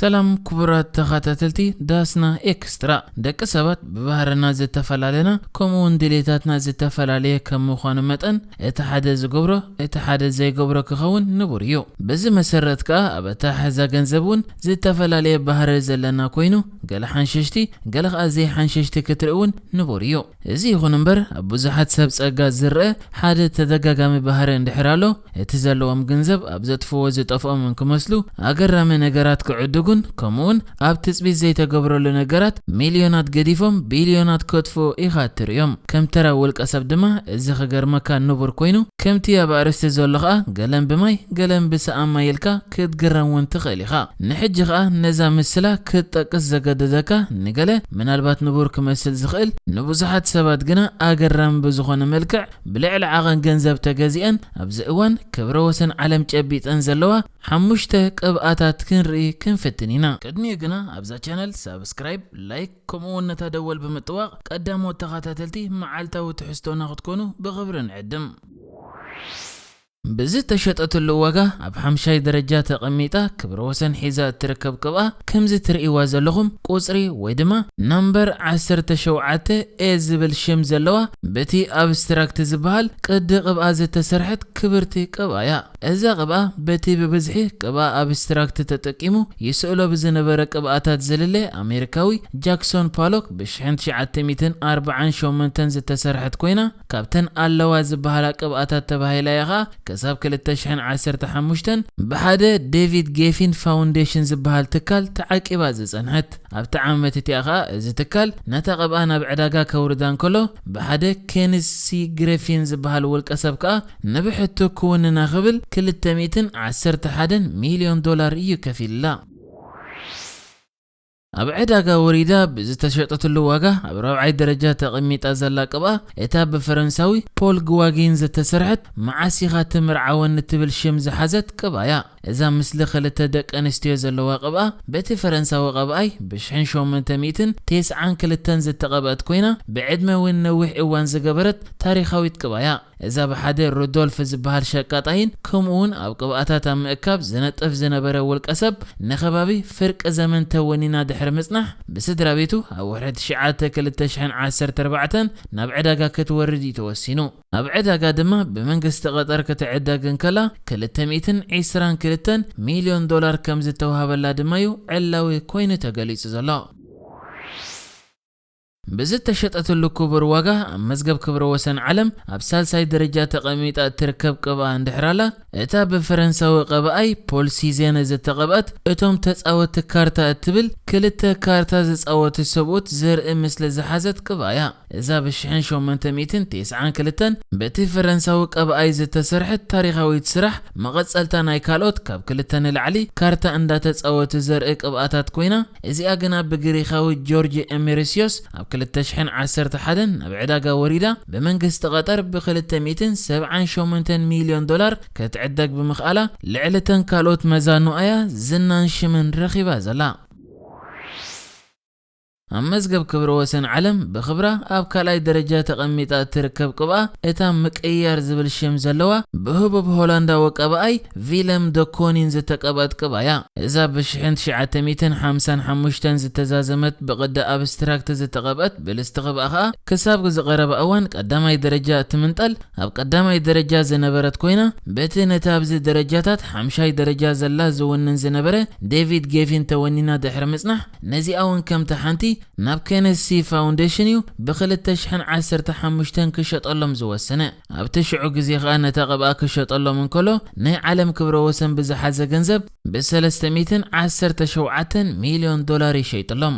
ሰላም ክቡራት ተኸታተልቲ ዳስና ኤክስትራ። ደቂ ሰባት ብባህርና ዝተፈላለና፣ ከምኡ እውን ድሌታትና ዝተፈላለየ ከም ምዃኑ መጠን፣ እቲ ሓደ ዝገብሮ፣ እቲ ሓደ ዘይገብሮ ክኸውን ንቡር እዩ። በዚ መሰረት ከኣ ኣብ ኣተሓሕዛ ገንዘብ እውን ዝተፈላለየ ባህሪ ዘለና ኮይኑ፣ ገለ ሓንሸሽቲ፣ ገለ ከኣ ዘይሓንሸሽቲ ክትርኢ እውን ንቡር እዩ። እዚ ይኹን እምበር፣ ኣብ ብዙሓት ሰብ ጸጋ ዝረአ ሓደ ተደጋጋሚ ባህሪ እንድሕር ኣሎ፣ እቲ ዘለዎም ገንዘብ ኣብ ዘጥፍዎ ዝጠፍኦም እንክመስሉ፣ ኣገራሚ ነገራት ክዕድጉን ከምኡውን ኣብ ትጽቢት ዘይተገብረሉ ነገራት ሚልዮናት ገዲፎም ቢልዮናት ከጥፍኡ ኢኻ እትርእዮም። ከም ተራ ውልቀ ሰብ ድማ እዚ ክገርመካ ንቡር ኮይኑ፣ ከምቲ ኣብ ኣርእስቲ ዘሎ ኸኣ ገለን ብማይ ገለን ብሰኣን ማይ ኢልካ ክትግረም እውን ትኽእል ኢኻ። ንሕጂ ኸኣ ነዛ ምስላ ክትጠቅስ ዘገደደካ ንገለ ምናልባት ንቡር ክመስል ዝኽእል፣ ንብዙሓት ሰባት ግና ኣገራሚ ብዝኾነ መልክዕ ብልዕሊ ዓቐን ገንዘብ ተገዚአን ኣብዚ እዋን ክብረ ወሰን ዓለም ጨቢጠን ዘለዋ ሓሙሽተ ቅብኣታት ክንርኢ ክንፍትን ኢና። ቅድሚኡ ግና ኣብዛ ቻነል ሳብስክራይብ፣ ላይክ ከምኡ እውን ነታ ደወል ብምጥዋቕ ቀዳሞት ተኸታተልቲ መዓልታዊ ትሕዝቶና ክትኮኑ ብኽብሪ ንዕድም። ብዝተሸጠትሉ ዋጋ ኣብ ሓምሻይ ደረጃ ተቐሚጣ ክብረ ወሰን ሒዛ እትርከብ ቅብኣ፣ ከምዚ ትርእይዋ ዘለኹም ቁጽሪ ወይ ድማ ናምበር ዓሰርተ ሸውዓተ ኤ ዝብል ሽም ዘለዋ፣ በቲ ኣብስትራክት ዝበሃል ቅዲ ቅብኣ ዝተሰርሐት ክብርቲ ቅብኣ እያ። እዛ ቅብኣ በቲ ብብዝሒ ቅብኣ ኣብስትራክት ተጠቂሙ ይስእሎ ብዝነበረ ቅብኣታት ዝልለ ኣሜሪካዊ ጃክሶን ፓሎክ ብሽሕን ትሽዓተ ሚእትን ኣርባዓን ሸሞንተን ዝተሰርሐት ኮይና፣ ካብተን ኣለዋ ዝበሃላ ቅብኣታት ተባሂላ እያ ኸኣ ክሳብ ክልተ ሽሕን ዓሰርተ ሓሙሽተን ብሓደ ዴቪድ ጌፊን ፋውንዴሽን ዝበሃል ትካል ተዓቂባ ዝጸንሐት። ኣብቲ ዓመት እቲኣ ኸኣ እዚ ትካል ነታ ቅብኣ ናብ ዕዳጋ ከውርዳ እንከሎ፣ ብሓደ ኬንስ ሲ ግሪፊን ዝበሃል ውልቀ ሰብ ከኣ ንብሕቱ ክውንና ክብል ክልተ ሚእትን ዓሰርተ ሓደን ሚልዮን ዶላር እዩ ከፊልላ። ኣብ ዕዳጋ ወሪዳ ብዝተሸጠትሉ ዋጋ ኣብ ራብዓይ ደረጃ ተቐሚጣ ዘላ ቅብኣ፣ እታ ብፈረንሳዊ ፖል ግዋጊን ዝተሰርሐት መዓስ ኢኻ ትምርዓወኒ ትብል ሽም ዝሓዘት ቅብኣ እያ። እዛ ምስሊ ክልተ ደቂ ኣንስትዮ ዘለዋ ቅብኣ፣ በቲ ፈረንሳዊ ቀብኣይ ብሽሕን ሸሞንተ ሚእትን ተስዓን ክልተን ዝተቐብአት ኮይና፣ ብዕድመ እውን ነዊሕ እዋን ዝገበረት ታሪኻዊት ቅብኣ እያ። እዛ ብሓደ ሩዶልፍ ዝበሃል ሸቃጣይን ከምኡ እውን ኣብ ቅብኣታት ኣብ ምእካብ ዝነጥፍ ዝነበረ ውልቀ ሰብ ንከባቢ ፍርቂ ዘመን ተወኒና ድሕሪ ምጽናሕ፣ ብስድራ ቤቱ ኣብ ወርሒ ትሽዓተ ክልተ ሽሕን ዓሰርተ ኣርባዕተን ናብ ዕዳጋ ክትወርድ እዩ ተወሲኑ። ኣብ ዕዳጋ ድማ ብመንግስቲ ቀጠር ክትዕደግ እንከላ፣ ክልተ ሚእትን ዕስራን ክልተን ሚልዮን ዶላር ከም ዝተዋህበላ ድማ'ዩ ዕላዊ ኮይኑ ተገሊጹ ዘሎ። ብዝተሸጠትሉ ክቡር ዋጋ ኣብ መዝገብ ክብረ ወሰን ዓለም ኣብ ሳልሳይ ደረጃ ተቐሚጣ እትርከብ ቅብኣ እንድሕር ኣላ፣ እታ ብፈረንሳዊ ቀብኣይ ፖል ሲዜነ ዝተቐብአት እቶም ተጻወቲ ካርታ እትብል ክልተ ካርታ ዝጻወቱ ሰብኡት ዘርኢ ምስሊ ዝሓዘት ቅብኣ እያ። እዛ ብሽሕን ሸሞንተ ሚእትን ተስዓን ክልተን በቲ ፈረንሳዊ ቀብኣይ ዝተሰርሐት ታሪኻዊት ስራሕ፣ መቐጸልታ ናይ ካልኦት ካብ ክልተ ንላዕሊ ካርታ እንዳተጻወቱ ዘርኢ ቅብኣታት ኮይና፣ እዚኣ ግና ብግሪኻዊ ጆርጅ ኤሜሪስዮስ ኣብ ክልተ ሽሕን ዓሰርተ ሓደን ናብ ዕዳጋ ወሪዳ፣ ብመንግስቲ ቀጠር ብክልተ ሚእትን ሰብዓን ሸሞንተን ሚልዮን ዶላር ክትዕደግ ብምኽኣላ፣ ልዕሊ ተን ካልኦት መዛኑኣያ ዝናን ሽምን ረኺባ ዘላ። ኣብ መዝገብ ክብረ ወሰን ዓለም ብኽብራ ኣብ ካልኣይ ደረጃ ተቐሚጣ እትርከብ ቅብኣ፣ እታ ምቅያር ዝብል ሽም ዘለዋ፣ ብህቡብ ሆላንዳዊ ቀብኣይ ቪለም ደ ኮኒን ዝተቀብአት ቅብኣ እያ። እዛ ብሽሕን ትሽዓተ ሚእትን ሓምሳን ሓሙሽተን ዝተዛዘመት ብቕዲ ኣብስትራክት ዝተቐብአት ብልስቲ ቅብኣ ኸኣ፣ ክሳብ ዝቐረባ እዋን ቀዳማይ ደረጃ እትምንጠል ኣብ ቀዳማይ ደረጃ ዝነበረት ኮይና፣ በቲ ነቲ ኣብዚ ደረጃታት ሓምሻይ ደረጃ ዘላ ዝውንን ዝነበረ ዴቪድ ጌፊን ተወኒና ድሕሪ ምጽናሕ፣ ነዚኣ እውን ከምቲ ሓንቲ ናብ ኬነሲ ፋውንዴሽን እዩ ብክልተ ሽሕን ዓሰርተ ሓሙሽተን ክሸጠሎም ዝወሰነ። ኣብቲ ሽዑ ግዜ ኸኣ ነታ ቅብኣ ክሸጠሎም እንከሎ፣ ናይ ዓለም ክብረ ወሰን ብዝሓዘ ገንዘብ ብሰለስተ ሚእትን ዓሰርተ ሸውዓተን ሚልዮን ዶላር ይሸይጥሎም።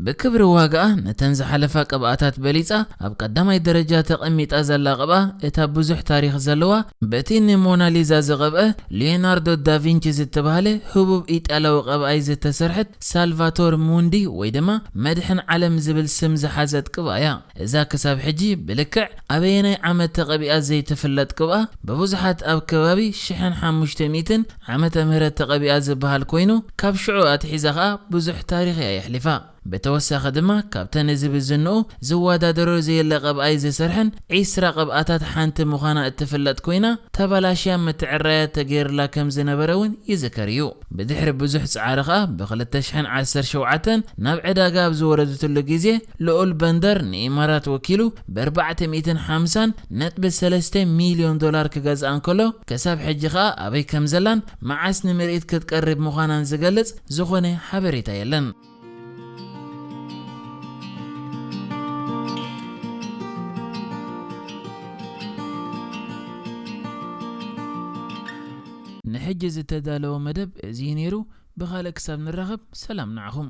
ብክብሪ ዋጋኣ ነተን ዝሓለፋ ቅብኣታት በሊጻ ኣብ ቀዳማይ ደረጃ ተቐሚጣ ዘላ ቅብኣ፣ እታ ብዙሕ ታሪኽ ዘለዋ፣ በቲ ንሞናሊዛ ዝቐብአ ሊዮናርዶ ዳቪንቺ ዝተባህለ ህቡብ ኢጣልያዊ ቀብኣይ ዝተሰርሐት ሳልቫቶር ሙንዲ ወይ ድማ መድሕን ዓለም ዝብል ስም ዝሓዘት ቅብኣ እያ። እዛ ክሳብ ሕጂ ብልክዕ ኣበየናይ ዓመት ተቐቢኣ ዘይትፍለጥ ቅብኣ፣ ብብዙሓት ኣብ ከባቢ ሽሕን ሓሙሽተ ሚእትን ዓመተ ምህረት ተቐቢኣ ዝበሃል ኮይኑ፣ ካብ ሽዑ ኣትሒዛ ኸኣ ብዙሕ ታሪኽ እያ የሕሊፋ። ብተወሳኺ ድማ ካብተን እዚ ብዝንኡ ዝወዳደሮ ዘየለ ቅብኣይ ዝሰርሐን ዒስራ ቅብኣታት ሓንቲ ምዃና እትፍለጥ ኮይና፣ ተባላሽያ ምትዕራያት ተገይርላ ከም ዝነበረ እውን ይዝከር እዩ። ብድሕሪ ብዙሕ ጻዕሪ ከኣ ብ2017 ናብ ዕዳጋ ኣብ ዝወረደትሉ ግዜ ልኡል በንደር ንኢማራት ወኪሉ ብ450.3 ሚልዮን ዶላር ክገዝኣ እንከሎ፣ ክሳብ ሕጂ ከኣ ኣበይ ከም ዘላን መዓስ ንምርኢት ክትቀርብ ምዃናን ዝገልጽ ዝኾነ ሓበሬታ የለን። ንሕጂ ዝተዳለወ መደብ እዚ እዩ ነይሩ። ብኻልእ ክሳብ ንራኸብ ሰላም ንዓኹም።